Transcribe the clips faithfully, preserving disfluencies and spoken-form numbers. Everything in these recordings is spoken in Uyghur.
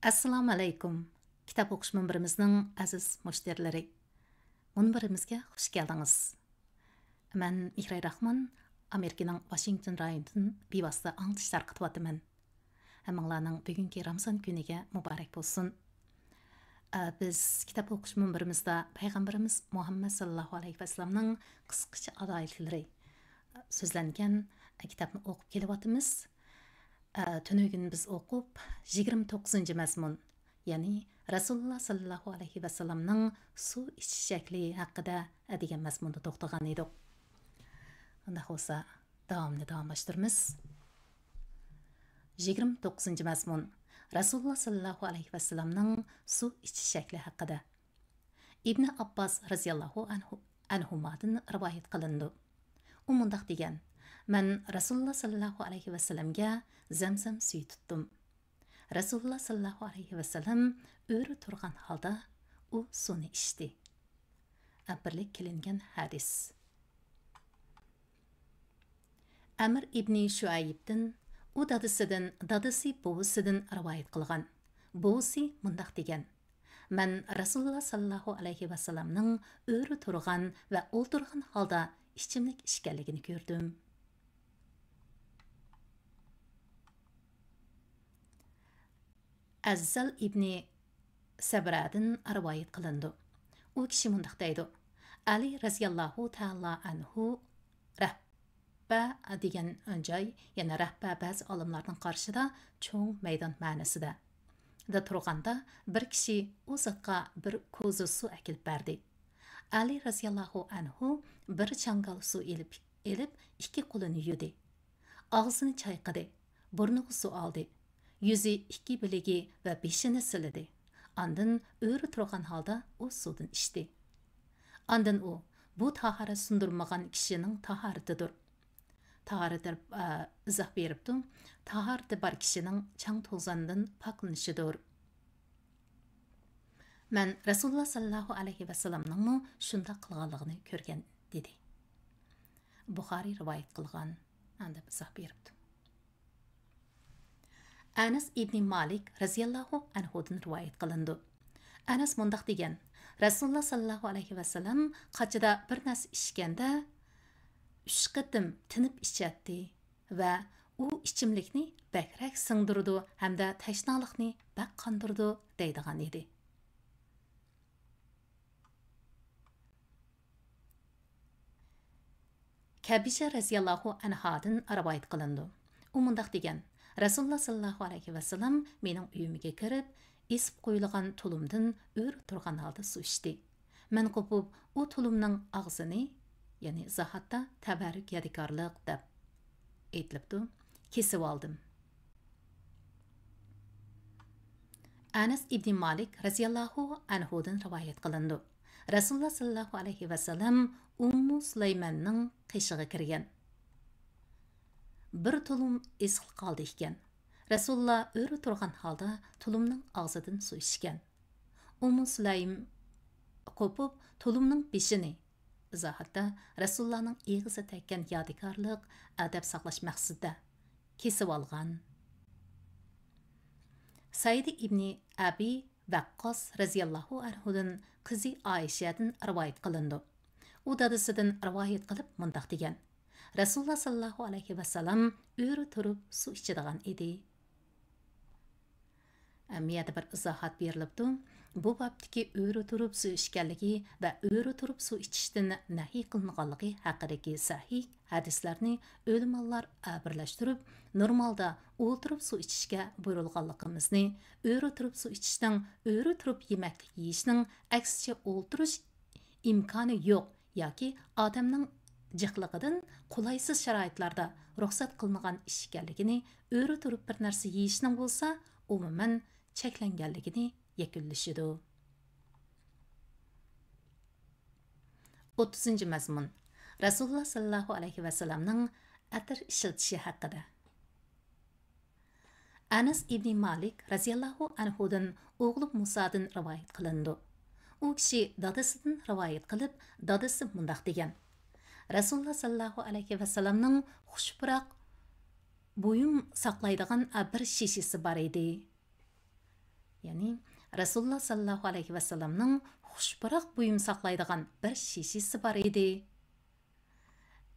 ئەسسالامۇئەلەيكۇم، كىتاب ئوقۇش مۇنبىرىمىزنىڭ ئەزىز مۇشتەرىلىرى. مۇنبىرىمىزگە خۇش كەلدىڭىز. مەن مېھراي راخمان، ئامېرىكىنىڭ ۋاشىنگتون رايونىدىن بىۋاسىتە ئاڭلىتىش تارقىتىۋاتىمەن. ھەممىڭلارنىڭ بۈگۈنكى رامىزان كۈنىگە مۇبارەك بولسۇن. ئە، بىز كىتاب ئوقۇش مۇنبىرىمىزدا پەيغەمبىرىمىز مۇھەممەد ساللاللاھۇ ئەلەيھى ۋەسەللەمنىڭ قىسقىچە ئادايىتلىرى، ئە، سۆزلەنگەن، ئە، كىتابنى ئوقۇپ كېلىۋاتىمىز. ئە، تۈنۈگۈن بىز ئوقۇپ، يىگىرمە توققۇزىنچى مەزمۇن، يەنى رەسۇلۇللا ساللاللاھۇ ئەلەيھى ۋەسەللەمنىڭ سۇ ئىچىش شەكلى ھەققىدە، ئە، دېگەن مەزمۇندا توختىغان ئىدۇق. ئۇنداق بولسا، داۋامىنى داۋاملاشتۇرىمىز. يىگىرمە توققۇزىنچى مەزمۇن، رەسۇلۇللا ساللاللاھۇ ئەلەيھى ۋەسەللەمنىڭ سۇ ئىچىش شەكلى ھەققىدە. ئىبنى ئابباس رەزىياللاھۇ ئەنھۇ، ئەنھۇمادىن رىۋايەت قىلىنىدۇ. ئۇ مۇنداق دېگەن: مەن رەسۇلۇللا ساللاللاھۇ ئەلەيھى ۋەسەللەمگە زەمزەم سۈيى تۇتتۇم. رەسۇلۇللا ساللاللاھۇ ئەلەيھى ۋەسەللەم ئۆرە تۇرغان ھالدا ئۇ سۇنى ئىچتى. بىرلىك كېلىنگەن ھەدىس. ئەمر ئىبنى شۇئەيبتىن، ئۇ دادىسىدىن، دادىسى بوۋىسىدىن رىۋايەت قىلغان. بوۋىسى مۇنداق دېگەن: مەن رەسۇلۇللا ساللاللاھۇ ئەلەيھى ۋەسەللەمنىڭ ئۆرە تۇرغان ۋە ئولتۇرغان ھالدا ئىچىملىك ئىچكەنلىكىنى كۆردۈم. ئەززەل ئىبنى سەبرەدىن رىۋايەت قىلىنىدۇ. ئۇ كىشى مۇنداق دەيدۇ: ئەلى رەزىياللاھۇ تەئالا ئەنھۇ رەھبە دېگەن جاي، يەنى رەھبە بەزى ئالىملارنىڭ قارىشىدا چوڭ مەيدان مەنىسىدە، دا تۇرغاندا بىر كىشى ئۇ زاتقا بىر كوزا سۇ ئەكېلىپ بەردى. ئەلى رەزىياللاھۇ ئەنھۇ بىر چاڭگال سۇ ئېلىپ، ئېلىپ ئىككى قولىنى يۇدى. ئاغزىنى چايقىدى، بۇرنىغا سۇ ئالدى، يۈزى، ئىككى بىلىكى ۋە بېشىنى سىلىدى. ئاندىن ئۆرە تۇرغان ھالدا ئۇ سۇدىن ئىچتى. ئاندىن ئۇ، بۇ تاھارەت سۇندۇرمىغان كىشىنىڭ تاھارىتىدۇر. تاھارىتى، ئە، ئىزاھ بېرىپتۇ، تاھارىتى بار كىشىنىڭ چاڭ توزاندىن پاكلىنىشىدۇر. مەن رەسۇلۇللا ساللاللاھۇ ئەلەيھى ۋەسەللەمنىڭمۇ شۇنداق قىلغانلىقىنى كۆرگەن، دېدى. بۇخارىي رىۋايەت قىلغان، دەپ ئىزاھ بېرىپتۇ. ئەنەس ئىبنى مالىك رەزىياللاھۇ ئەنھۇدىن رىۋايەت قىلىنىدۇ. ئەنەس مۇنداق دېگەن: رەسۇلۇللا ساللاللاھۇ ئەلەيھى ۋەسەللەم قاچىدا بىر نەرسە ئىچكەندە، ئۈچ قېتىم تىنىپ ئىچەتتى ۋە ئۇ ئىچىملىكنى بەكرەك سىڭدۈرىدۇ ھەمدە تەشنالىقنى بەك قاندۇرىدۇ، دەيدىغان ئىدى. كەبىشە رەزىياللاھۇ ئەنھادىن رىۋايەت قىلىنىدۇ. ئۇ مۇنداق دېگەن: رەسۇلۇللا ساللاللاھۇ ئەلەيھى ۋەسەللەم مېنىڭ ئۆيۈمگە كىرىپ، ئېسىپ قويۇلغان تۇلۇمدىن ئۆرە تۇرغان ھالدا سۇ ئىچتى. مەن قوپۇپ، ئۇ تۇلۇمنىڭ ئاغزىنى، يەنى ئىزاھاتتا تەبەررۇك يادىكارلىق دەپ ئېيتىلىپتۇ، كېسىۋالدىم. ئەنەس ئىبنى مالىك رەزىياللاھۇ ئەنھۇدىن رىۋايەت قىلىنىدۇ. رەسۇلۇللا ساللاللاھۇ ئەلەيھى ۋەسەللەم ئۇممۇ سۇلايماننىڭ قېشىغا كىرگەن. بىر تۇلۇم ئېسىقلىق ھالدا ئىكەن. رەسۇلۇللا ئۆرە تۇرغان ھالدا تۇلۇمنىڭ ئاغزىدىن سۇ ئىچكەن. ئۇممۇ سۇلايم قوپۇپ، تۇلۇمنىڭ بېشىنى، ئىزاھاتتا، رەسۇلۇللانىڭ ئېغىزى تەگكەن يادىكارلىق، ئەدەپ ساقلاش مەقسىتىدە، كېسىۋالغان. سەئىد ئىبنى ئەبى ۋەققاس رەزىياللاھۇ ئەنھۇدىن قىزى ئائىشەدىن رىۋايەت قىلىنىدۇ. ئۇ دادىسىدىن رىۋايەت قىلىپ مۇنداق دېگەن: رەسۇلۇللا ساللاللاھۇ ئەلەيھى ۋەسەللەم ئۆرە تۇرۇپ سۇ ئىچىدىغان ئىدى. ئەمما يەنە بىر ئىزاھات بېرىلىپتۇ. بۇ بابتىكى ئۆرە تۇرۇپ سۇ ئىچكەنلىكى ۋە ئۆرە تۇرۇپ سۇ ئىچىشتىن نەھي قىلىنغانلىقى ھەققىدىكى سەھىھ ھەدىسلەرنى ئۆلىمالار بىرلەشتۈرۈپ، نورمالدا ئولتۇرۇپ سۇ ئىچىشكە بۇيرۇلغانلىقىمىزنى، ئۆرە تۇرۇپ سۇ ئىچىشنىڭ ئۆرە تۇرۇپ يېمەكلىك يېيىشنىڭ ئەكسىچە ئولتۇرۇش ئىمكانى يوق ياكى ئادەمنىڭ جىقلىقىدىن قولايسىز شارائىتلاردا رۇخسەت قىلىنغان ئىش ئىكەنلىكىنى، ئۆرە تۇرۇپ بىر نەرسە يېيىشنىڭ بولسا ئومۇمەن چەكلەنگەنلىكىنى يەكۈنلىشىدۇ. ئوتتۇزىنچى مەزمۇن، رەسۇلۇللا ساللاللاھۇ ئەلەيھى ۋەسەللەمنىڭ ئەتىر ئىشلىتىشى ھەققىدە. ئەنەس ئىبنى مالىك رەزىياللاھۇ ئەنھۇدىن ئوغلى مۇسادىن رىۋايەت قىلىنىدۇ. ئۇ كىشى دادىسىدىن رىۋايەت قىلىپ، دادىسى مۇنداق دېگەن: رەسۇلۇللا ساللاللاھۇ ئەلەيھى ۋەسەللەمنىڭ خۇش پۇراق بۇيۇم ساقلايدىغان بىر شېشىسى بار ئىدى. يەنى، رەسۇلۇللا ساللاللاھۇ ئەلەيھى ۋەسەللەمنىڭ خۇش پۇراق بۇيۇم ساقلايدىغان بىر شېشىسى بار ئىدى.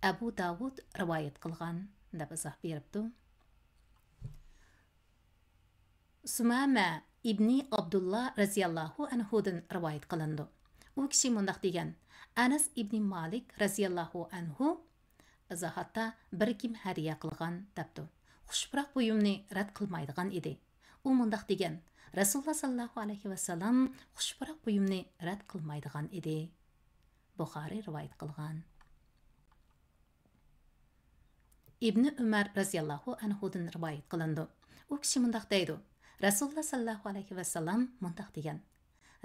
ئەبۇ داۋۇد رىۋايەت قىلغان، دەپ ئىزاھ بېرىپتۇ. سۇمامە ئىبنى ئابدۇللا رەزىياللاھۇ ئەنھۇدىن رىۋايەت قىلىنىدۇ. ئۇ كىشى مۇنداق دېگەن: ئەنەس ئىبنى مالىك رەزىياللاھۇ ئەنھۇ ئىزاھاتتا بىر كىم ھەدىيە قىلغان دەپتۇ. خۇش پۇراق بۇيۇمنى رەت قىلمايدىغان ئىدى. ئۇ مۇنداق دېگەن: رەسۇلۇللا ساللاللاھۇ ئەلەيھى ۋەسەللەم خۇش پۇراق بۇيۇمنى رەت قىلمايدىغان ئىدى. بۇخارىي رىۋايەت قىلغان. ئىبنى ئۆمەر رەزىياللاھۇ ئەنھۇدىن رىۋايەت قىلىنىدۇ. ئۇ كىشى مۇنداق دەيدۇ: رەسۇلۇللا ساللاللاھۇ ئەلەيھى ۋەسەللەم مۇنداق دېگەن: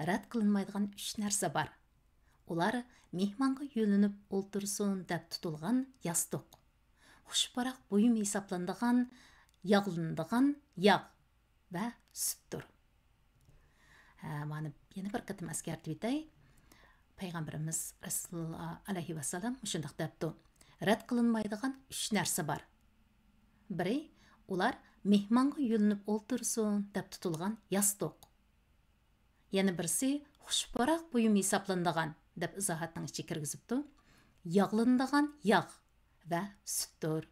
رەت قىلىنمايدىغان ئۈچ نەرسە بار. ئۇلار مېھمانغا يۆلىنىپ ئولتۇرسۇن دەپ تۇتۇلغان ياستۇق، خۇش پۇراق بۇيۇم ھېسابلىنىدىغان ياغلىنىدىغان ياغ ۋە سۈتتۇر. ھە، مانا يەنە بىر قېتىم ئەسكەرتىۋېتەي. پەيغەمبىرىمىز رەسۇلۇللا ئەلەيھى ۋەسەللەم مۇشۇنداق دەپتۇ: رەت قىلىنمايدىغان ئۈچ نەرسە بار. بىرى، ئۇلار مېھمانغا يۆلىنىپ ئولتۇرسۇن دەپ تۇتۇلغان ياستۇق. يەنە بىرسى، خۇش پۇراق بۇيۇم ھېسابلىنىدىغان، دەپ ئىزاھاتنىڭ ئىچىگە كىرگۈزۈپتۇ، ياغلىنىدىغان ياغ ۋە سۈتتۇر.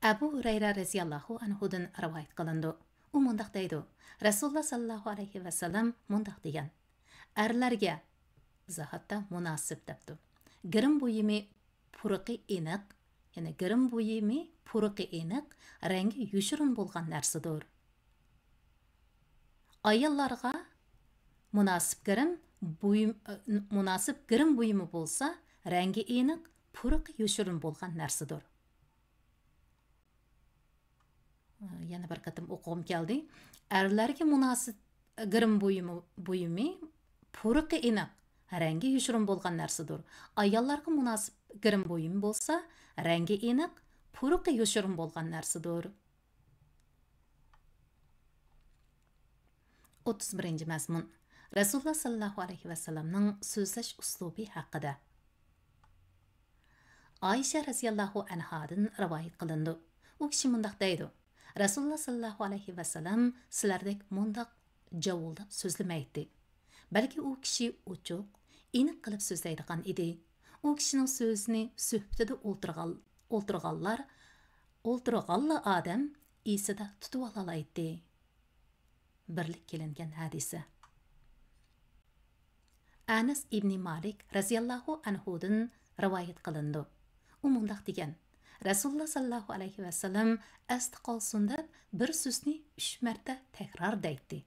ئەبۇ ھۇرەيرە رەزىياللاھۇ ئەنھۇدىن رىۋايەت قىلىنىدۇ. ئۇ مۇنداق دەيدۇ: رەسۇلۇللا ساللاللاھۇ ئەلەيھى ۋەسەللەم مۇنداق دېگەن: ئەرلەرگە، ئىزاھاتتا مۇناسىپ دەپتۇ، گىرىم بۇيۇمى پۇرىقى ئېنىق، يەنى گىرىم بۇيۇمى پۇرىقى ئېنىق، رەڭگى يوشۇرۇن بولغان نەرسىدۇر. ئاياللارغا مۇناسىپ گىرىم بۇيۇم، مۇناسىپ گىرىم بۇيۇمى بولسا، رەڭگى ئېنىق، پۇرىقى يوشۇرۇن بولغان نەرسىدۇر. يەنە بىر قېتىم ئوقۇغۇم كەلدى. ئەرلەرگە مۇناسىپ گىرىم بۇيۇمى، بۇيۇمى پۇرىقى ئېنىق، رەڭگى يوشۇرۇن بولغان نەرسىدۇر. ئاياللارغا مۇناسىپ گىرىم بۇيۇمى بولسا، رەڭگى ئېنىق، پۇرىقى يوشۇرۇن بولغان نەرسىدۇر. ئوتتۇز بىرىنچى مەزمۇن. رەسۇلۇللا ساللاللاھۇ ئەلەيھى ۋەسەللەمنىڭ سۆزلەش ئۇسلۇبى ھەققىدە. ئائىشە رەزىياللاھۇ ئەنھادىن رىۋايەت قىلىنىدۇ. ئۇ كىشى مۇنداق دەيدۇ: رەسۇلۇللا ساللاللاھۇ ئەلەيھى ۋەسەللەم سىلەردەك مۇنداق جاۋۇلداپ سۆزلىمەيتتى. بەلكى ئۇ كىشى ئوچۇق، ئېنىق قىلىپ سۆزلەيدىغان ئىدى. ئۇ كىشىنىڭ سۆزىنى سۆھبىتىدە ئولتۇرغان، ئولتۇرغانلار، ئولتۇرغانلا ئادەم ئېسىدە تۇتۇۋالالايتتى. بىرلىك كېلىنگەن ھەدىسى. ئەنەس ئىبنى مالىك رەزىياللاھۇ ئەنھۇدىن رىۋايەت قىلىنىدۇ. ئۇ مۇنداق دېگەن: رەسۇلۇللا ساللاللاھۇ ئەلەيھى ۋەسەللەم ئەستە قالسۇن دەپ بىر سۆزنى ئۈچ مەرتە تەكرار دەيتتى.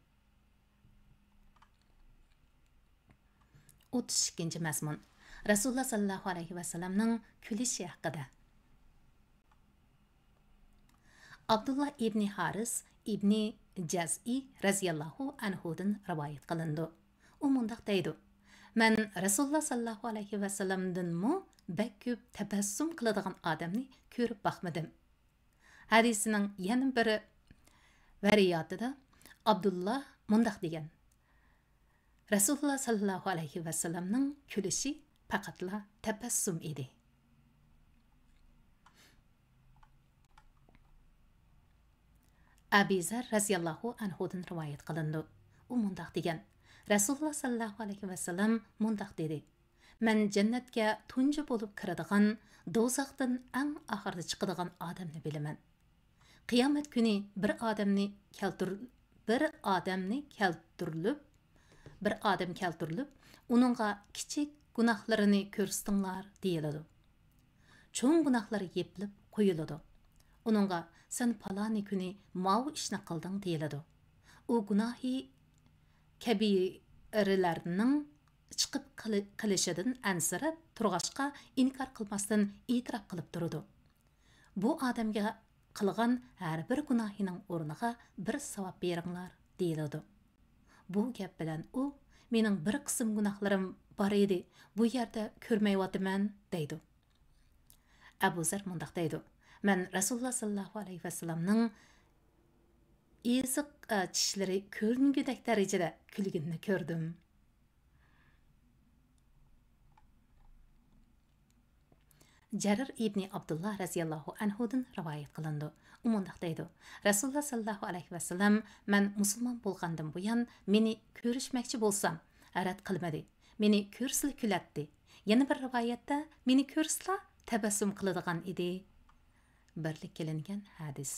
ئوتتۇز ئىككىنچى مەزمۇن. رەسۇلۇللا ساللاللاھۇ ئەلەيھى ۋەسەللەمنىڭ كۈلۈشى ھەققىدە. ئابدۇللا ئىبنى ھارىس ئىبنى جەزئى رەزىياللاھۇ ئەنھۇدىن رىۋايەت قىلىنىدۇ. ئۇ مۇنداق دەيدۇ: مەن رەسۇلۇللا ساللاللاھۇ ئەلەيھى ۋەسەللەمدىنمۇ بەك كۆپ تەبەسسۇم قىلىدىغان ئادەمنى كۆرۈپ باقمىدىم. ھەدىسىنىڭ يەنە بىر ۋەرىياتىدا ئابدۇللا مۇنداق دېگەن: رەسۇلۇللا ساللاللاھۇ ئەلەيھى ۋەسەللەمنىڭ كۈلۈشى پەقەتلا تەبەسسۇم ئىدى. ئەبى زەر رەزىياللاھۇ ئەنھۇدىن رىۋايەت قىلىنىدۇ. ئۇ مۇنداق دېگەن: رەسۇلۇللا ساللاللاھۇ ئەلەيھى ۋەسەللەم مۇنداق دېدى: مەن جەننەتكە تۇنجى بولۇپ كىرىدىغان، دوزاختىن ئەڭ ئاخىرىدا چىقىدىغان ئادەمنى بىلىمەن. قىيامەت كۈنى بىر ئادەمنى كەلتۈر-، بىر ئادەمنى كەلتۈرۈلۈپ، بىر ئادەم كەلتۈرۈلۈپ، ئۇنىڭغا كىچىك گۇناھلىرىنى كۆرسىتىڭلار دېيىلىدۇ. چوڭ گۇناھلىرى يېپىلىپ قويۇلىدۇ. ئۇنىڭغا سەن پالانى كۈنى ماۋۇ ئىشنى قىلدىڭ دېيىلىدۇ. ئۇ گۇناھى كەبىرىلەرنىڭ چىقىپ قىلى-، قىلىشىدىن ئەنسىرەپ تۇرغاچقا ئىنكار قىلماستىن ئېتىراپ قىلىپ تۇرىدۇ. بۇ ئادەمگە قىلغان ھەر بىر گۇناھىنىڭ ئورنىغا بىر ساۋاب بېرىڭلار دېيىلىدۇ. بۇ گەپ بىلەن ئۇ، مېنىڭ بىر قىسىم گۇناھلىرىم بار ئىدى، بۇ يەردە كۆرمەيۋاتىمەن دەيدۇ. ئەبۇ زەر مۇنداق دەيدۇ: مەن رەسۇلۇللا ساللاللاھۇ ئەلەيھى ۋەسەللەمنىڭ ئېزىق، ئە، چىشلىرى كۆرۈنگۈدەك دەرىجىدە كۈلگىنىنى كۆردۈم. جەرىر ئىبنى ئابدۇللا رەزىياللاھۇ ئەنھۇدىن رىۋايەت قىلىنىدۇ. ئۇ مۇنداق دەيدۇ، رەسۇلۇللا ساللاللاھۇ ئەلەيھى ۋەسەللەم، مەن مۇسۇلمان بولغاندىن بۇيان مېنى كۆرۈشمەكچى بولسام، رەت قىلمىدى. مېنى كۆرسىلا كۈلەتتى. يەنە بىر رىۋايەتتە، مېنى كۆرسىلا تەبەسسۇم قىلىدىغان ئىدى. بىرلىككە ئېلىنگەن ھەدىس.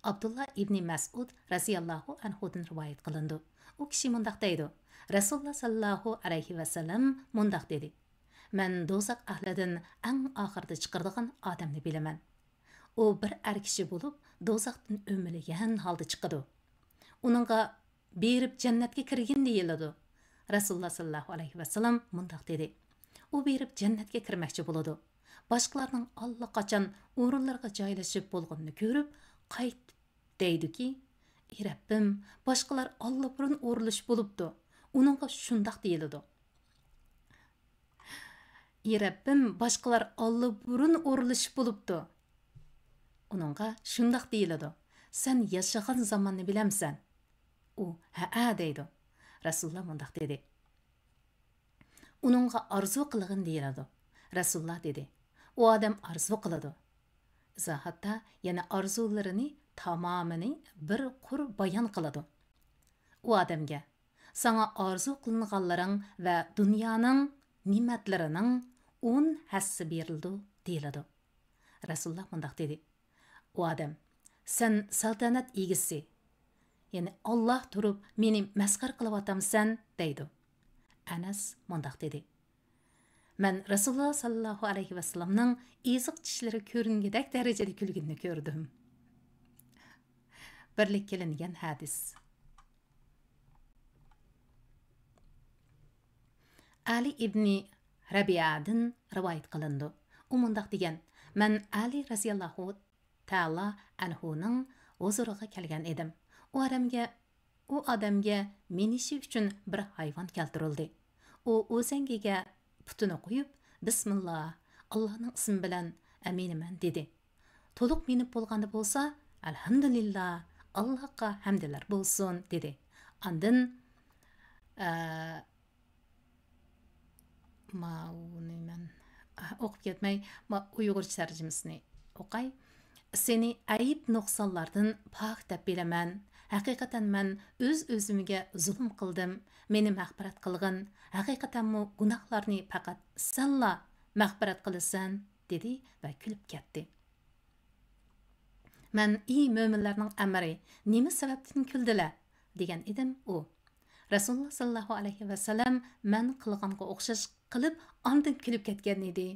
ئابدۇللا ئىبنى مەسئۇد رەزىياللاھۇ ئەنھۇدىن رىۋايەت قىلىنىدۇ. ئۇ كىشى مۇنداق دەيدۇ، رەسۇلۇللا ساللاللاھۇ ئەلەيھى ۋەسەللەم مۇنداق دېدى، مەن دوزاخ ئەھلىدىن ئەڭ ئاخىرىدا چىقىرىدىغان ئادەمنى بىلىمەن. ئۇ بىر ئەر كىشى بولۇپ، دوزاختىن ئۆمىلىگەن ھالدا چىقىدۇ. ئۇنىڭغا بېرىپ جەننەتكە كىرگىن دېيىلىدۇ. رەسۇلۇللا ساللاللاھۇ ئەلەيھى ۋەسەللەم مۇنداق دېدى، ئۇ بېرىپ جەننەتكە كىرمەكچى بولىدۇ. باشقىلارنىڭ ئاللىقاچان ئورۇنلىرىغا جايلىشىپ بولغىنىنى كۆرۈپ، قايتىپ دەيدۇكى، ئى رەببىم، باشقىلار ئاللىبۇرۇن ئورۇنلىشىپ بولۇپتۇ. ئۇنىڭغا شۇنداق دېيىلىدۇ. ئى رەببىم، باشقىلار ئاللىبۇرۇن ئورۇنلىشىپ بولۇپتۇ. ئۇنىڭغا شۇنداق دېيىلىدۇ، سەن ياشىغان زاماننى بىلەمسەن؟ ئۇ، ھەئە دەيدۇ. رەسۇلۇللا مۇنداق دېدى، ئۇنىڭغا ئارزۇ قىلغىن دېيىلىدۇ. رەسۇلۇللا دېدى، ئۇ ئادەم ئارزۇ قىلىدۇ. ئىزاھاتتا يەنە ئارزۇلىرىنى تامامىنى بىر قۇر بايان قىلىدۇ. ئۇ ئادەمگە، ساڭا ئارزۇ قىلىنغانلىرىڭ ۋە دۇنيانىڭ نېمەتلىرىنىڭ ئون ھەسسىسى بېرىلىدۇ، دېيىلىدۇ. رەسۇلۇللا مۇنداق دېدى، ئۇ ئادەم، سەن سەلتەنەت ئىگىسى، يەنى ئاللا تۇرۇپ مېنى مەسخىرە قىلىۋاتامسەن؟ دەيدۇ. ئەنەس مۇنداق دېدى، مەن رەسۇلۇللا ساللاللاھۇ ئەلەيھى ۋەسەللەمنىڭ ئېزىق چىشلىرى كۆرۈنگۈدەك دەرىجىدە كۈلگىنىنى كۆردۈم. بىرلىككە ئېلىنگەن ھەدىس. ئەلى ئىبنى رەبىئەدىن رىۋايەت قىلىنىدۇ. ئۇ مۇنداق دېگەن، مەن ئەلى رەزىياللاھۇ تەئالا ئەنھۇنىڭ ھۇزۇرىغا كەلگەن ئىدىم. ئۇ ئادەمگە، ئۇ ئادەمگە مىنىشى ئۈچۈن بىر ھايۋان كەلتۈرۈلدى. ئۇ ئۆزەڭگىگە پۇتىنى قويۇپ، بىسمىللا، ئاللانىڭ ئىسمى بىلەن مىنىمەن، دېدى. تولۇق مىنىپ بولغاندا بولسا، ئەلھەمدۇلىللا، ئاللاغا ھەمدلەر بولسۇن، دېدى. ئاندىن، ئە، ماۋۇنى مەن، ئە، ئوقۇپ كەتمەي، ما-، ئۇيغۇرچە تەرجىمىسىنى ئوقاي. سېنى ئەيىب نۇقسانلاردىن پاك دەپ بىلىمەن. ھەقىقەتەن مەن ئۆز-ئۆزۈمگە زۇلۇم قىلدىم. مېنى مەغپىرەت قىلغىن. ھەقىقەتەنمۇ گۇناھلارنى پەقەت سەنلا مەغپىرەت قىلىسەن، دېدى ۋە كۈلۈپ كەتتى. مەن، ئى مۆمىنلەرنىڭ ئەمىرى، نېمە سەۋەبتىن كۈلدىلە؟ دېگەن ئىدىم، ئۇ، رەسۇلۇللا ساللاللاھۇ ئەلەيھى ۋەسەللەم مەن قىلغانغا ئوخشاش قىلىپ، ئاندىن كۈلۈپ كەتكەن ئىدى.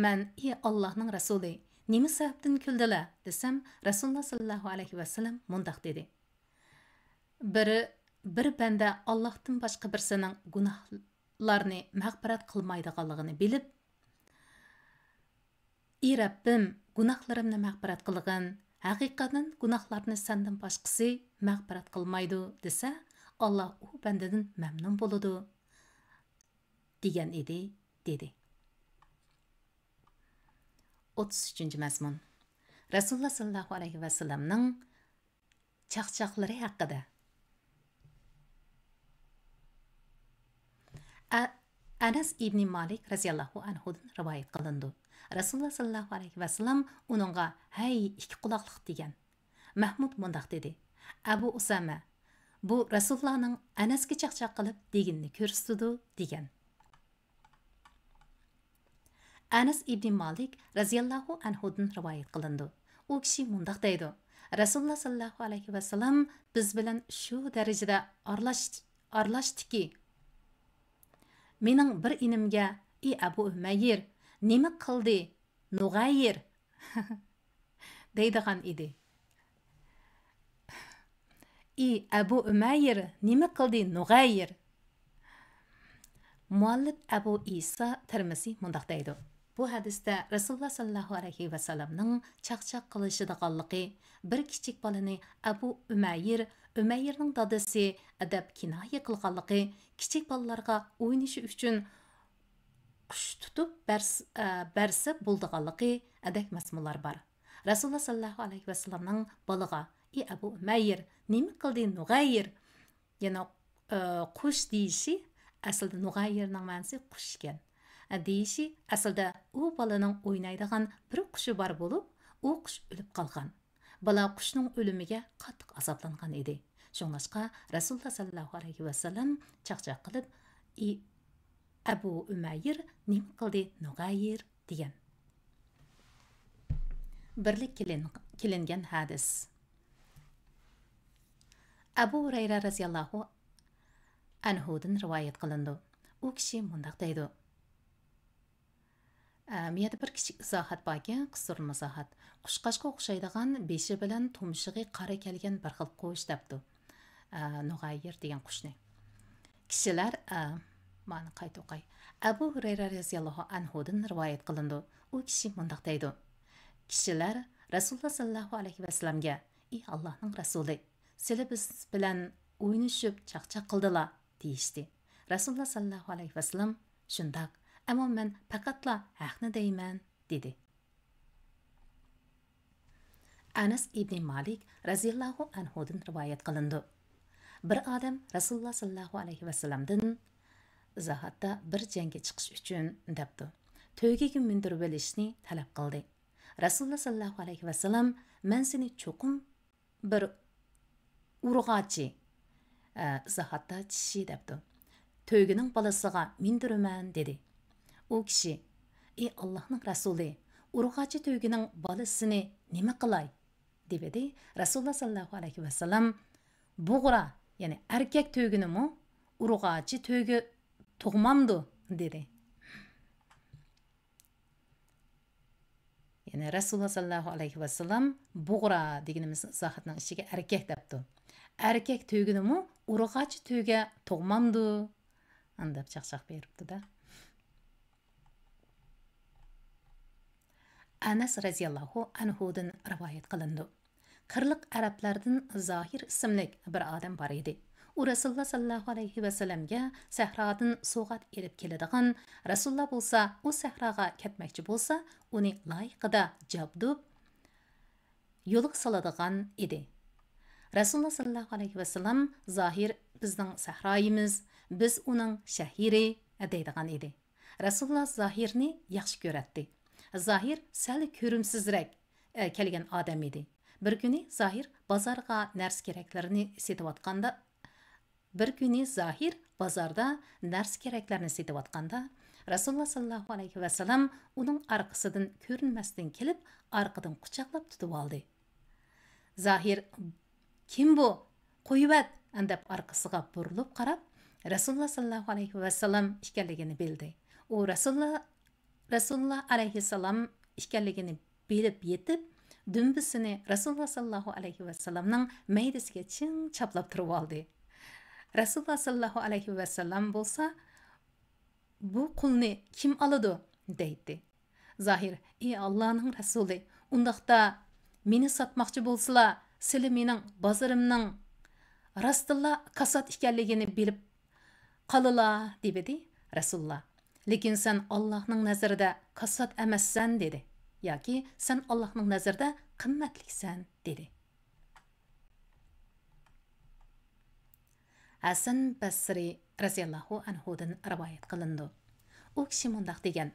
مەن، ئى ئاللاھنىڭ رەسۇلى، نېمە سەۋەبتىن كۈلدىلە؟ دېسەم، رەسۇلۇللا ساللاللاھۇ ئەلەيھى ۋەسەللەم مۇنداق دېدى، بىر، بىر بەندە ئاللاھتىن باشقا بىرسىنىڭ گۇناھلارنى مەغپىرەت قىلمايدىغانلىقىنى بىلىپ، ئى رەببىم، گۇناھلىرىمنى مەغپىرەت قىلغىن، ھەقىقەتەن گۇناھلارنى سەندىن باشقىسى مەغپىرەت قىلمايدۇ، دېسە، ئاللا ئۇ بەندىدىن مەمنۇن بولىدۇ، دېگەن ئىدى، دېدى. ئوتتۇز ئۈچىنچى مەزمۇن. رەسۇلۇللا ساللاللاھۇ ئەلەيھى ۋەسەللەمنىڭ چاقچاقلىرى ھەققىدە. ئە-، ئەنەس ئىبنى مالىك رەزىياللاھۇ ئەنھۇدىن رىۋايەت قىلىنىدۇ. رەسۇلۇللا ساللاللاھۇ ئەلەيھى ۋەسەللەم ئۇنىڭغا، ھەي، ئىككى قۇلاقلىق، دېگەن. مەھمۇد مۇنداق دېدى، ئەبۇ ئۇسامە، بۇ رەسۇلۇللانىڭ ئەنەسكە چاقچاق قىلىپ دېگىنىنى كۆرسىتىدۇ، دېگەن. ئەنەس ئىبنى مالىك رەزىياللاھۇ ئەنھۇدىن رىۋايەت قىلىنىدۇ. ئۇ كىشى مۇنداق دەيدۇ، رەسۇلۇللا ساللاللاھۇ ئەلەيھى ۋەسەللەم بىز بىلەن شۇ دەرىجىدە ئارىلاش-، ئارىلاشتىكى، مېنىڭ بىر ئىنىمگە، ئى ئەبۇ ئۈمەير، نېمە قىلدى نۇغەير؟ دەيدىغان ئىدى. ئى ئەبۇ ئۈمەير، نېمە قىلدى نۇغەير؟ مۇئەللىپ ئەبۇ ئىسا تىرمىزى مۇنداق دەيدۇ، بۇ ھەدىستە رەسۇلۇللا ساللاللاھۇ ئەلەيھى ۋەسەللەمنىڭ چاقچاق قىلىشىدىغانلىقى، بىر كىچىك بالىنى ئەبۇ ئۈمەير، ئۈمەيرنىڭ دادىسى دەپ كىنايە قىلغانلىقى، كىچىك بالىلارغا ئوينىشى ئۈچۈن قۇش تۇتۇپ بەرس-، ئە، بەرسە بولىدىغانلىقى دەك مەزمۇنلار بار. رەسۇلۇللا ساللاللاھۇ ئەلەيھى ۋەسەللەمنىڭ بالىغا، ئى ئەبۇ ئۈمەير، نېمە قىلدى نۇغەير؟ يەنى، ئە، قۇش دېيىشى ئەسلىدە نۇغەيرنىڭ مەنىسى قۇش ئىكەن. دېيىشى ئەسلىدە ئۇ بالىنىڭ ئوينايدىغان بىر قۇشى بار بولۇپ، ئۇ قۇش ئۆلۈپ قالغان. بالا قۇشنىڭ ئۆلۈمىگە قاتتىق ئازابلانغان ئىدى. شۇڭلاشقا رەسۇلۇللا ساللاللاھۇ ئەلەيھى ۋەسەللەم چاقچاق قىلىپ، ئى ئەبۇ ئۈمەير، نېمە قىلدى نۇغەير؟ دېگەن. بىرلىك كېلىن-، كېلىنگەن ھەدىس. ئەبۇ ھۇرەيرە رەزىياللاھۇ ئەنھۇدىن رىۋايەت قىلىنىدۇ. ئۇ كىشى مۇنداق دەيدۇ. ئە، مۇ يەردە بىر كىچىك ئىزاھات باركەن، قىستۇرما ئىزاھات. قۇشقاچقا ئوخشايدىغان، بېشى بىلەن تۇمشۇقى قارا كەلگەن بىر خىل قۇش دەپتۇ. ئە، نۇغايىر دېگەن قۇشنى. كىشىلەر، ئە، مانا قايتا ئوقاي. ئەبۇ ھۇرەيرە رەزىياللاھۇ ئەنھۇدىن رىۋايەت قىلىنىدۇ. ئۇ كىشى مۇنداق دەيدۇ. كىشىلەر رەسۇلۇللا ساللاللاھۇ ئەلەيھى ۋەسەللەمگە، ئى ئاللاھنىڭ رەسۇلى، سىلى بىز بىلەن ئوينىشىپ چاقچاق قىلدىلا، دېيىشتى. رەسۇلۇللا ساللاللاھۇ ئەلەيھى ۋەسەللەم، شۇنداق، ئەمما مەن پەقەتلا ھەقنى دەيمەن، دېدى. ئەنەس ئىبنى مالىك رەزىياللاھۇ ئەنھۇدىن رىۋايەت قىلىنىدۇ. بىر ئادەم رەسۇلۇللا ساللاللاھۇ ئەلەيھى ۋەسەللەمدىن، ئىزاھاتتا، بىر جەڭگە چىقىش ئۈچۈن دەپتۇ، تۆگىگە مىندۈرۈۋېلىشنى تەلەپ قىلدى. رەسۇلۇللا ساللاللاھۇ ئەلەيھى ۋەسەللەم، مەن سېنى چوقۇم بىر ئۇرغاچى، ئە، ئىزاھاتتا چىشى دەپتۇ، تۆگىنىڭ بالىسىغا مىندۈرىمەن، دېدى. ئۇ كىشى، ئى ئاللاھنىڭ رەسۇلى، ئۇرغاچى تۆگىنىڭ بالىسىنى نېمە قىلاي؟ دېۋىدى. رەسۇلۇللا ساللاللاھۇ ئەلەيھى ۋەسەللەم، بۇغرا، يەنى ئەركەك تۆگىنىمۇ ئۇرغاچى تۆگە تۇغمامدۇ؟ دېدى. يەنى رەسۇلۇللا ساللاللاھۇ ئەلەيھى ۋەسەللەم بۇغرا دېگىنىمىز ئىزاھاتنىڭ ئىچىگە ئەركەك دەپتۇ. ئەركەك تۆگىنىمۇ ئۇرغاچى تۆگە تۇغمامدۇ؟ ئانداپ چاقچاق بېرىپتۇ-دە. ئەنەس رەزىياللاھۇ ئەنھۇدىن رىۋايەت قىلىنىدۇ. قىرلىق ئەرەبلەردىن زاھىر ئىسىملىك بىر ئادەم بار ئىدى. ئۇ رەسۇلۇللا ساللاللاھۇ ئەلەيھى ۋەسەللەمگە سەھرادىن سوۋغات ئېلىپ كېلىدىغان، رەسۇلۇللا بولسا ئۇ سەھراغا كەتمەكچى بولسا، ئۇنى لايىقىدا جابدۇپ، يولغا سالىدىغان ئىدى. رەسۇلۇللا ساللاللاھۇ ئەلەيھى ۋەسەللەم، زاھىر بىزنىڭ سەھرايىمىز، بىز ئۇنىڭ شەھىرى، دەيدىغان ئىدى. رەسۇلۇللا زاھىرنى ياخشى كۆرەتتى. زاھىر سەل كۆرۈمسىزرەك، ئە، كەلگەن ئادەم ئىدى. بىر كۈنى زاھىر بازارغا نەرسە-كېرەكلىرىنى سېتىۋاتقاندا، بىر كۈنى زاھىر بازاردا نەرسە-كېرەكلەرنى سېتىۋاتقاندا، رەسۇلۇللا ساللاللاھۇ ئەلەيھى ۋەسەللەم ئۇنىڭ ئارقىسىدىن كۆرۈنمەستىن كېلىپ، ئارقىدىن قۇچاقلاپ تۇتۇۋالدى. زاھىر، «كىم بۇ؟ قويۇۋەت!» دەپ ئارقىسىغا بۇرۇلۇپ قاراپ، رەسۇلۇللا ساللاللاھۇ ئەلەيھى ۋەسەللەم ئىكەنلىكىنى بىلدى. ئۇ رەسۇلۇللا، رەسۇلۇللا ئەلەيھىسسالام ئىكەنلىكىنى بىلىپ يېتىپ، دۈمبىسىنى رەسۇلۇللا ساللاللاھۇ ئەلەيھى ۋەسەللەمنىڭ مەيدىسىگە چىڭ چاپلاپ تۇرۇۋالدى. رەسۇلۇللا ساللاللاھۇ ئەلەيھى ۋەسەللەم بولسا، «بۇ قۇلنى كىم ئالىدۇ؟» دەيتتى. زاھىر، «ئى ئاللانىڭ رەسۇلى، ئۇنداقتا مېنى ساتماقچى بولسىلا، سىلى مېنىڭ بازىرىمنىڭ راستتىنلا كاسات ئىكەنلىكىنى بىلىپ قالىلا» دېۋىدى. رەسۇلۇللا، «لېكىن سەن ئاللاھنىڭ نەزىرىدە كاسات ئەمەسسەن» دېدى، ياكى «سەن ئاللاھنىڭ نەزىرىدە قىممەتلىكسەن» دېدى. ھەسەن بەسرى رەزىياللاھۇ ئەنھۇدىن رىۋايەت قىلىنىدۇ. ئۇ كىشى مۇنداق دېگەن،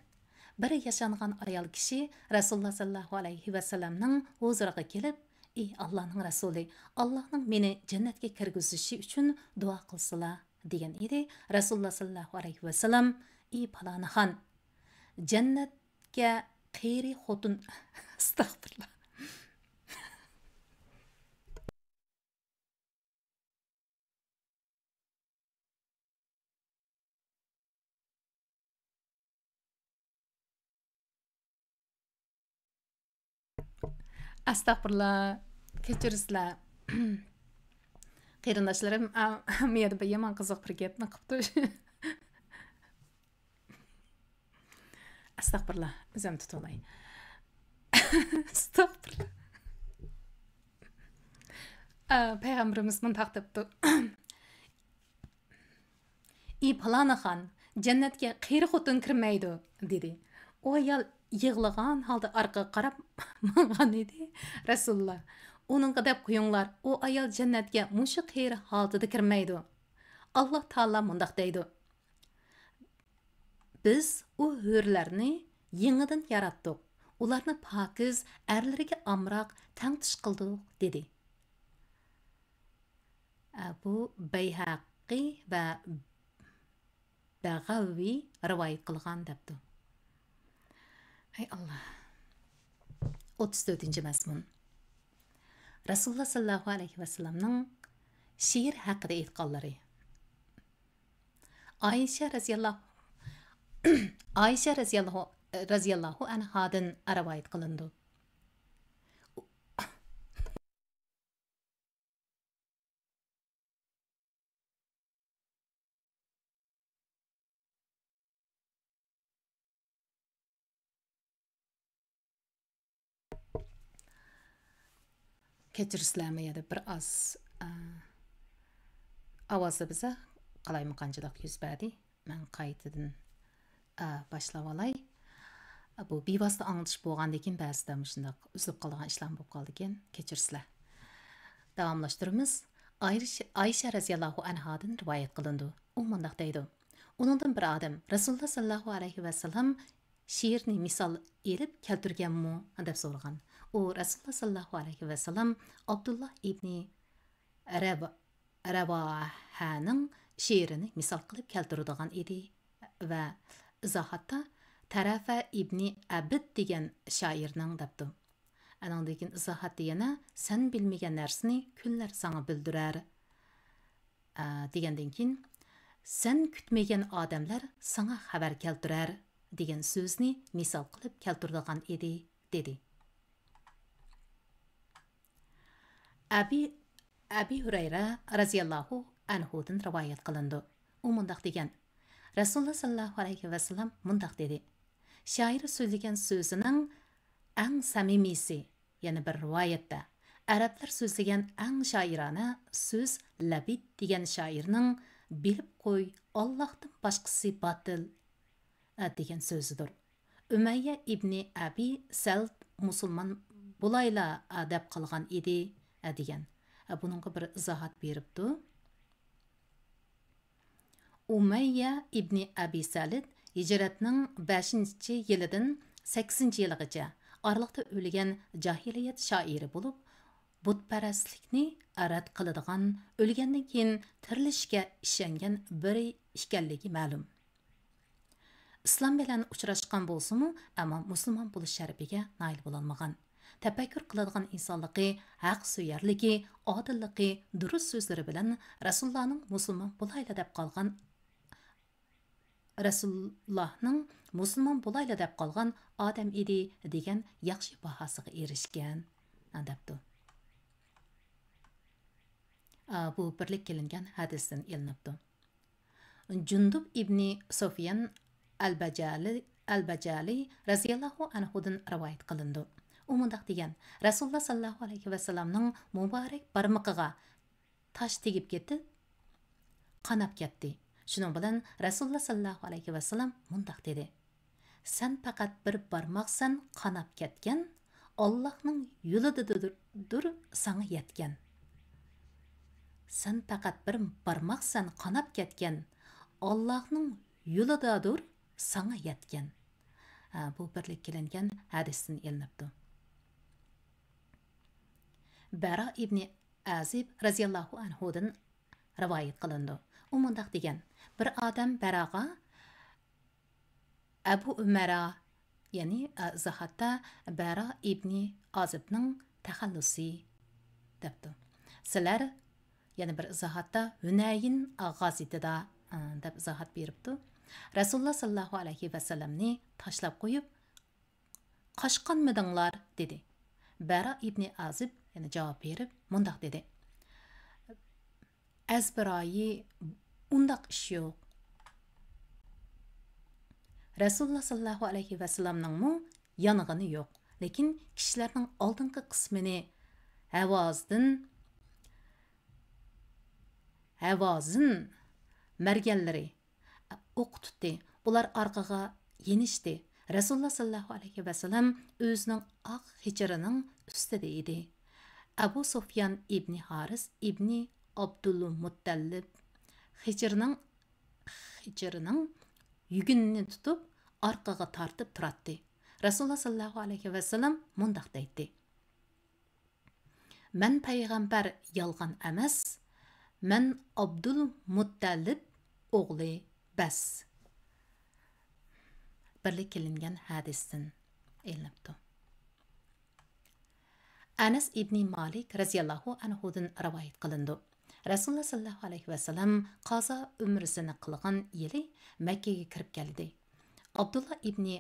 بىر ياشانغان ئايال كىشى رەسۇلۇللا ساللاللاھۇ ئەلەيھى ۋەسەللەمنىڭ ھۇزۇرىغا كېلىپ، «ئى ئاللانىڭ رەسۇلى، ئاللانىڭ مېنى جەننەتكە كىرگۈزۈشى ئۈچۈن دۇئا قىلسىلا» دېگەن ئىدى. رەسۇلۇللا ساللاللاھۇ ئەلەيھى ۋەسەللەم، «ئى پالانىخان، جەننەتكە قېرى خوتۇن»، ئەستەغپۇرۇللا. ئەستەغپۇرۇللا، كەچۈرسىلەر. قېرىنداشلىرىم، ئا، مۇ يەردە بىر يامان قىزىق بىر گەپنى قىپتۇ. ئەستەغپۇرۇللا، ئۆزۈمنى تۇتۇۋالاي. ئەستەغپۇرۇللا. ئا، پەيغەمبىرىمىز مۇنداق دەپتۇ. «ئى پالانىخان، جەننەتكە قېرى خوتۇن كىرمەيدۇ» دېدى. ئۇ ئايال يىغلىغان ھالدا ئارقىغا قاراپ ماڭغان ئىدى. رەسۇلۇللا، «ئۇنىڭغا دەپ قويۇڭلار، ئۇ ئايال جەننەتكە مۇشۇ قېرى ھالىتىدە كىرمەيدۇ. ئاللا تائالا مۇنداق دەيدۇ، بىز ئۇ ھۆرلەرنى يېڭىدىن ياراتتۇق، ئۇلارنى پاكىز، ئەرلىرىگە ئامراق، تەڭتۇش قىلدۇق، دېدى. ئە، بۇ بەيھەقى ۋە بەغەۋى رىۋايەت قىلغان دەپتۇ. ھەي ئاللا. ئوتتۇز تۆتىنچى مەزمۇن. رەسۇلۇللا ساللاللاھۇ ئەلەيھى ۋەسەللەمنىڭ شېئىر ھەققىدە ئېيتقانلىرى. ئائىشە رەزىياللاھۇ، ئائىشە رەزىياللاھۇ، رەزىياللاھۇ ئەنھادىن رىۋايەت قىلىنىدۇ. كەچۈرسىلەر، مۇ يەردە بىر ئاز، ئا، ئاۋازدا بىزە قالايمىقانچىلىق يۈز بەردى. مەن قايتىدىن، ئا، باشلاۋالاي. بۇ بىۋاسىتە ئاڭلىتىش بولغاندىن كېيىن بەزىدە مۇشۇنداق ئۈزۈلۈپ قالىدىغان ئىشلار بولۇپ قالىدىكەن، كەچۈرسىلەر. داۋاملاشتۇرىمىز. ئايرىش-، ئائىشە رەزىياللاھۇ ئەنھادىن رىۋايەت قىلىنىدۇ. ئۇ مۇنداق دەيدۇ: ئۇنىڭدىن بىر ئادەم رەسۇلۇللا ساللاللاھۇ ئەلەيھى ۋەسەللەم شېئىرنى مىسال ئېلىپ كەلتۈرگەنمۇ؟ دەپ سورىغان. ئۇ رەسۇلۇللا ساللاللاھۇ ئەلەيھى ۋەسەللەم ئابدۇللا ئىبنى رەۋ-، رەۋاھەنىڭ شېئىرىنى مىسال قىلىپ كەلتۈرىدىغان ئىدى ۋە ئىزاھاتتا تەرەفە ئىبنى ئەبد دېگەن شائىرنىڭ دەپتۇ. ئانىڭدىن كېيىن ئىزاھاتتا يەنە سەن بىلمىگەن نەرسىنى كۈنلەر ساڭا بىلدۈرەر، ئە، دېگەندىن كېيىن سەن كۈتمىگەن ئادەملەر ساڭا خەۋەر كەلتۈرەر دېگەن سۆزنى مىسال قىلىپ كەلتۈرىدىغان ئىدى، دېدى. ئەبى، ئەبى ھۇرەيرە رەزىياللاھۇ ئەنھۇدىن رىۋايەت قىلىنىدۇ. ئۇ مۇنداق دېگەن: رەسۇلۇللا ساللاللاھۇ ئەلەيھى ۋەسەللەم مۇنداق دېدى: شائىر سۆزلىگەن سۆزىنىڭ ئەڭ سەمىمىيسى، يەنە بىر رىۋايەتتە، ئەرەبلەر سۆزلىگەن ئەڭ شائىرانە سۆز لەبىد دېگەن شائىرنىڭ بىلىپ قوي، ئاللاھتىن باشقىسى باتىل، ئە، دېگەن سۆزىدۇر. ئۈمەييە ئىبنى ئەبى سەلت مۇسۇلمان بولايلا، ئە، دەپ قالغان ئىدى، ئە، دېگەن. ئە، بۇنىڭغا بىر ئىزاھات بېرىپتۇ. ئۇمەييە ئىبنى ئەبى سەلت ھىجرەتنىڭ بەشىنچى يىلىدىن سەككىزىنچى يىلىغىچە ئارىلىقتا ئۆلگەن جاھىلىيەت شائىرى بولۇپ، بۇتپەرەسلىكنى رەت قىلىدىغان، ئۆلگەندىن كېيىن تىرىلىشكە ئىشەنگەن بىرى ئىكەنلىكى مەلۇم. ئىسلام بىلەن ئۇچراشقان بولسىمۇ، ئەمما مۇسۇلمان بولۇش شەرىپىگە نائىل بولالمىغان. تەپەككۇر قىلىدىغان ئىنسانلىقى، ھەقسۆيەرلىكى، ئادىللىقى، دۇرۇس سۆزلىرى بىلەن رەسۇلۇللانىڭ مۇسۇلمان بولايلا دەپ قالغان، رەسۇلۇللانىڭ مۇسۇلمان بولايلا دەپ قالغان ئادەم ئىدى دېگەن ياخشى باھاسىغا ئېرىشكەن، دەپتۇ. ئا، بۇ بىرلىك كېلىنگەن ھەدىستىن ئېلىنىپتۇ. جۇندۇب ئىبنى سۇفيان ئەل بەجەلى، ئەل بەجەلى رەزىياللاھۇ ئەنھۇدىن رىۋايەت قىلىنىدۇ. ئۇ مۇنداق دېگەن: رەسۇلۇللا ساللاللاھۇ ئەلەيھى ۋەسەللەمنىڭ مۇبارەك بارمىقىغا تاش تېگىپ كېتىپ، قاناپ كەتتى. شۇنىڭ بىلەن رەسۇلۇللا ساللاللاھۇ ئەلەيھى ۋەسەللەم مۇنداق دېدى: سەن پەقەت بىر بارماقسەن قاناپ كەتكەن، ئاللاھنىڭ يولىدىدۇر ساڭا يەتكەن. سەن پەقەت بىر بارماقسەن قاناپ كەتكەن، ئاللاھنىڭ يولىدادۇر ساڭا يەتكەن. ھە، بۇ بىرلىك كېلىنگەن ھەدىستىن ئېلىنىپتۇ. بەرا ئىبنى ئازىب رەزىياللاھۇ ئەنھۇدىن رىۋايەت قىلىنىدۇ. ئۇ مۇنداق دېگەن: بىر ئادەم بەراغا، ئەبۇ ئۇمەرا، يەنى، ئە، ئىزاھاتتا بەرا ئىبنى ئازىبنىڭ تەخەللۇسى دەپتۇ. سىلەر، يەنە بىر ئىزاھاتتا ھۈنەيىن غازىتىدا، ئە، دەپ ئىزاھات بېرىپتۇ. رەسۇلۇللا ساللاللاھۇ ئەلەيھى ۋەسەللەمنى تاشلاپ قويۇپ، قاچقانمىدىڭلار؟ دېدى. بەرا ئىبنى ئازىب يەنە جاۋاب بېرىپ مۇنداق دېدى: ئەزبىرايى، ئۇنداق ئىش يوق. رەسۇلۇللا ساللاللاھۇ ئەلەيھى ۋەسەللەمنىڭمۇ يانغىنى يوق، لېكىن كىشىلەرنىڭ ئالدىنقى قىسمىنى ھەۋازىن، ھەۋازىن مەرگەنلىرى ئوققا تۇتتى. ئۇلار ئارقىغا يېنىشتى. رەسۇلۇللا ساللاللاھۇ ئەلەيھى ۋەسەللەم ئۆزىنىڭ ئاق خىچىرىنىڭ ئۈستىدە ئىدى. ئەبۇ سۇفيان ئىبنى ھارىس ئىبنى ئابدۇلمۇتتەلىب خىچىرنىڭ، خىچىرنىڭ يۈگىنىنى تۇتۇپ، ئارقىغا تارتىپ تۇراتتى. رەسۇلۇللا ساللاللاھۇ ئەلەيھى ۋەسەللەم مۇنداق دەيتتى: «مەن پەيغەمبەر يالغان ئەمەس، مەن ئابدۇل مۇتتەلىب ئوغلى بەس.» بىرلىككە ئېلىنگەن ھەدىستىن ئېلىنىپتۇ. ئەنەس ئىبنى مالىك رەزىياللاھۇ ئەنھۇدىن رىۋايەت قىلىنىدۇ. رەسۇلۇللا ساللاللاھۇ ئەلەيھى ۋەسەللەم قازا ئۆمرىسىنى قىلغان يىلى مەككىگە كىرىپ كەلدى. ئابدۇللا ئىبنى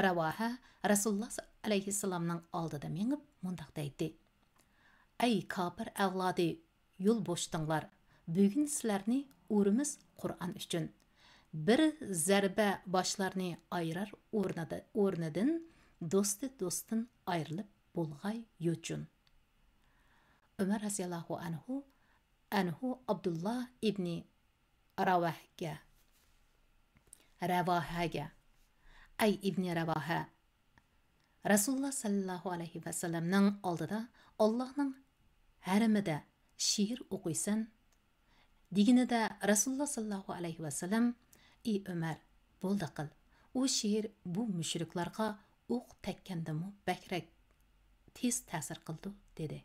رەۋاھە رەسۇلۇللا ئەلەيھىسسالامنىڭ ئالدىدا مېڭىپ مۇنداق دەيتتى: «ئەي كاپىر ئەۋلادى، يول بوشىتىڭلار، بۈگۈن سىلەرنى ئۇرىمىز قۇرئان ئۈچۈن. بىر زەربە باشلارنى ئايرار ئورنىدا-، ئورنىدىن دوستى دوستتىن ئايرىلىپ بولغاي يوچۇن.» ئۆمەر رەزىياللاھۇ ئەنھۇ، ئەنھۇ ئابدۇللا ئىبنى راۋەھگە، رەۋاھەگە: «ئەي ئىبنى رەۋاھە، رەسۇلۇللا ساللاللاھۇ ئەلەيھى ۋەسەللەمنىڭ ئالدىدا ئاللاھنىڭ ھەرىمىدە شېئىر ئوقۇيسەن» دېگىنىدە، رەسۇلۇللا ساللاللاھۇ ئەلەيھى ۋەسەللەم: «ئى ئۆمەر، بولدى قىل، ئۇ شېئىر بۇ مۇشرىكلارغا ئوق تەگكەندىمۇ بەكرەك تېز تەسىر قىلىدۇ» دېدى.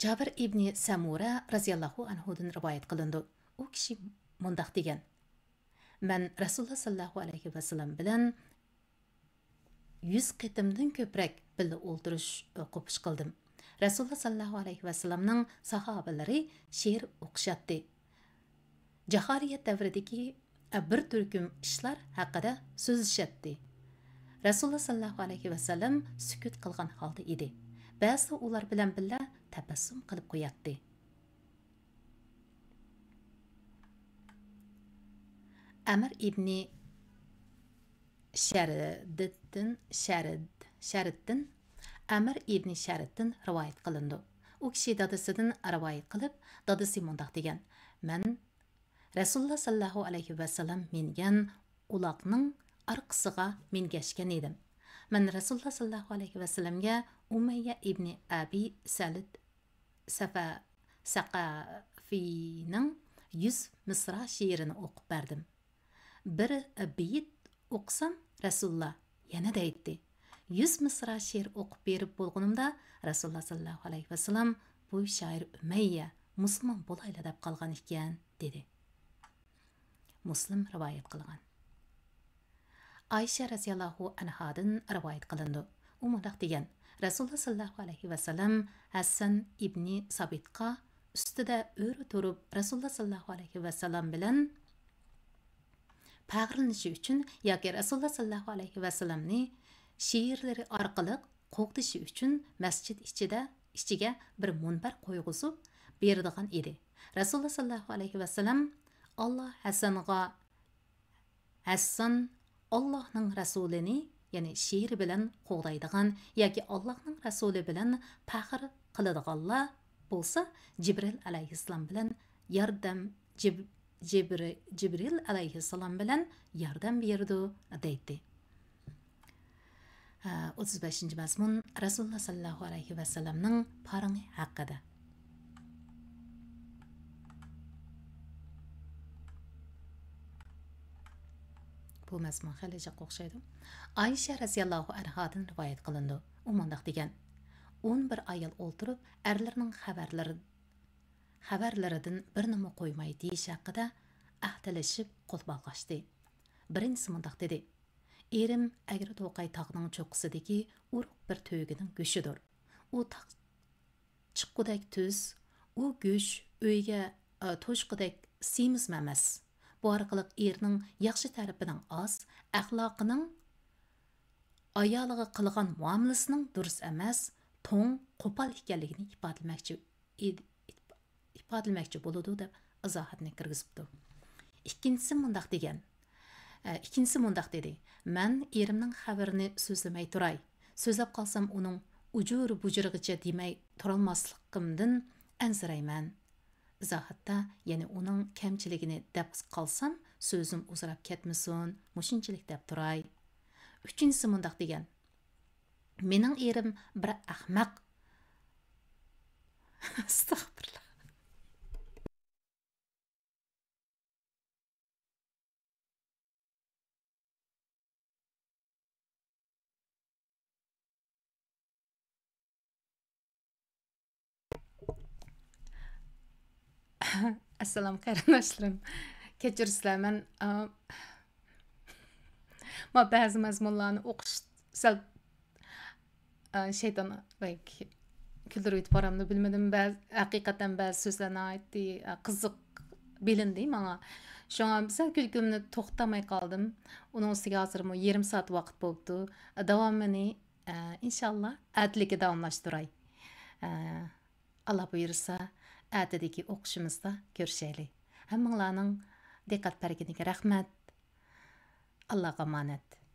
جابىر ئىبنى سەمۇرە رەزىياللاھۇ ئەنھۇدىن رىۋايەت قىلىنىدۇ. ئۇ كىشى مۇنداق دېگەن: «مەن رەسۇلۇللا ساللاللاھۇ ئەلەيھى ۋەسەللەم بىلەن يۈز قېتىمدىن كۆپرەك بىللە ئولتۇرۇش، قوپۇش قىلدىم. رەسۇلۇللا ساللاللاھۇ ئەلەيھى ۋەسەللەمنىڭ ساھابىلىرى شېئىر ئوقۇشاتتى. جاھىلىيەت دەۋرىدىكى بىر تۈركۈم ئىشلار ھەققىدە سۆزلىشەتتى. رەسۇلۇللا ساللاللاھۇ ئەلەيھى ۋەسەللەم سۈكۈت قىلغان ھالدا ئىدى. بەزىدە ئۇلار بىلەن بىللە تەبەسسۇم قىلىپ قوياتتى.» ئەمىر ئىبنى شەرىدتىن، شەرىد-، شەرىدتىن، ئەمىر ئىبنى شەرىدتىن رىۋايەت قىلىنىدۇ. ئۇ كىشى دادىسىدىن رىۋايەت قىلىپ، دادىسى مۇنداق دېگەن: «مەن رەسۇلۇللا ساللاللاھۇ ئەلەيھى ۋەسەللەم مىنگەن ئۇلاقنىڭ ئارقىسىغا مىنگەشكەن ئىدىم. مەن رەسۇلۇللا ساللاللاھۇ ئەلەيھى ۋەسەللەمگە ئۇمەييە ئىبنى ئەبى سەلىت سەفە-، سەقەفىنىڭ يۈز مىسرا شېئىرىنى ئوقۇپ بەردىم. بىر بېيىت ئوقۇسام، رەسۇلۇللا يەنە دەيتتى. يۈز مىسرا شېئىر ئوقۇپ بېرىپ بولغىنىمدا، رەسۇلۇللا ساللاللاھۇ ئەلەيھى ۋەسەللەم، بۇ شائىر ئۈمەييە مۇسۇلمان بولايلا دەپ قالغان ئىكەن» دېدى. مۇسلىم رىۋايەت قىلغان. ئائىشە رەزىياللاھۇ ئەنھادىن رىۋايەت قىلىنىدۇ. ئۇ مۇنداق دېگەن: رەسۇلۇللا ساللاللاھۇ ئەلەيھى ۋەسەللەم ھەسەن ئىبنى سابىتقا ئۈستىدە ئۆرە تۇرۇپ، رەسۇلۇللا ساللاللاھۇ ئەلەيھى ۋەسەللەم بىلەن پەخىرلىنىشى ئۈچۈن ياكى رەسۇلۇللا ساللاللاھۇ ئەلەيھى ۋەسەللەمنى شېئىرلىرى ئارقىلىق قوغدىشى ئۈچۈن مەسچىت ئىچىدە، ئىچىگە بىر مۇنبەر قويغۇزۇپ بېرىدىغان ئىدى. رەسۇلۇللا ساللاللاھۇ ئەلەيھى ۋەسەللەم: «ئاللا ھەسەنغا، ھەسەن ئاللاھنىڭ رەسۇلىنى، يەنى شېئىرى بىلەن قوغدايدىغان ياكى ئاللاھنىڭ رەسۇلى بىلەن پەخىر قىلىدىغانلار بولسا، جىبرىل ئەلەيھىسسالام بىلەن ياردەم، جىب-، جىبرى-، جىبرىل ئەلەيھىسسالام بىلەن ياردەم بېرىدۇ» دەيتتى. ھە، ئوتتۇز بەشىنچى مەزمۇن، رەسۇلۇللا ساللاللاھۇ ئەلەيھى ۋەسەللەمنىڭ پارىڭى ھەققىدە. بۇ مەزمۇن خېلى جىق ئوخشايدۇ. ئائىشە رەزىياللاھۇ ئەنھادىن رىۋايەت قىلىنىدۇ. ئۇ مۇنداق دېگەن: «ئون بىر ئايال ئولتۇرۇپ، ئەرلىرىنىڭ خەۋەرلىرى، خەۋەرلىرىدىن بىرنىمۇ قويماي» دېيىش ھەققىدە ئەھدىلىشىپ قول باغلاشتى. بىرىنچىسى مۇنداق دېدى: «ئېرىم ئەگرى توقاي تاغنىڭ چوققىسىدىكى ئورۇق بىر تۆگىنىڭ گۆشىدۇر. ئۇ تاغ چىققۇدەك تۈز، ئۇ گۆش ئۆيگە، ئە، توشقۇدەك سېمىزمۇ ئەمەس. بۇ ئارقىلىق ئېرىنىڭ ياخشى تەرىپىنىڭ ئاز، ئەخلاقىنىڭ، ئايالىغا قىلغان مۇئامىلىسىنىڭ دۇرۇس ئەمەس، توڭ، قوپال ئىكەنلىكىنى ئىپادىلىمەكچى ئىد-، ئىپادىلىمەكچى بولىدۇ» دەپ ئىزاھاتنى كىرگۈزۈپتۇ. ئىككىنچىسى مۇنداق دېگەن، ئە، ئىككىنچىسى مۇنداق دېدى: «مەن ئېرىمنىڭ خەۋىرىنى سۆزلىمەي تۇراي. سۆزلەپ قالسام، ئۇنىڭ ئۇجۇر-بۇجۇرىغىچە دېمەي تۇرالماسلىقىمدىن ئەنسىرەيمەن. ئىزاھاتتا، يەنى ئۇنىڭ كەمچىلىكىنى دەپ قالسام، سۆزۈم ئۇزىراپ كەتمىسۇن، مۇشۇنچىلىك دەپ تۇراي.» ئۈچىنچىسى مۇنداق دېگەن: «مېنىڭ ئېرىم بىر ئەخمەق.» ئەستەغپىرۇللا. ئەسسالام قېرىنداشلىرىم. كەچۈرسىلەر، مەن، ئا، ما بەزى مەزمۇنلارنى ئوقۇش سەل، ئا، شەيتان، ۋاي، كۈلدۈرۈۋېتىپ بارامدۇ بىلمىدىم. بەزى، ھەقىقەتەن بەزى سۆزلەر ناھايىتى، ئا، قىزىق بىلىندى ماڭا. شۇڭا سەل كۈلكۈمنى توختىتالماي قالدىم. ئۇنىڭ ئۈستىگە ھازىرمۇ يېرىم سائەت ۋاقىت بولۇپتۇ. داۋامىنى، ئا، ئىنشاللا ئەتىلىككە داۋاملاشتۇراي. ئا، ئاللا بۇيرۇسا، ئەتىدىكى ئوقۇشىمىزدا كۆرۈشەيلى. ھەممىڭلارنىڭ دىققەت بەرگىنىگە رەھمەت. ئاللاغا ئامانەت.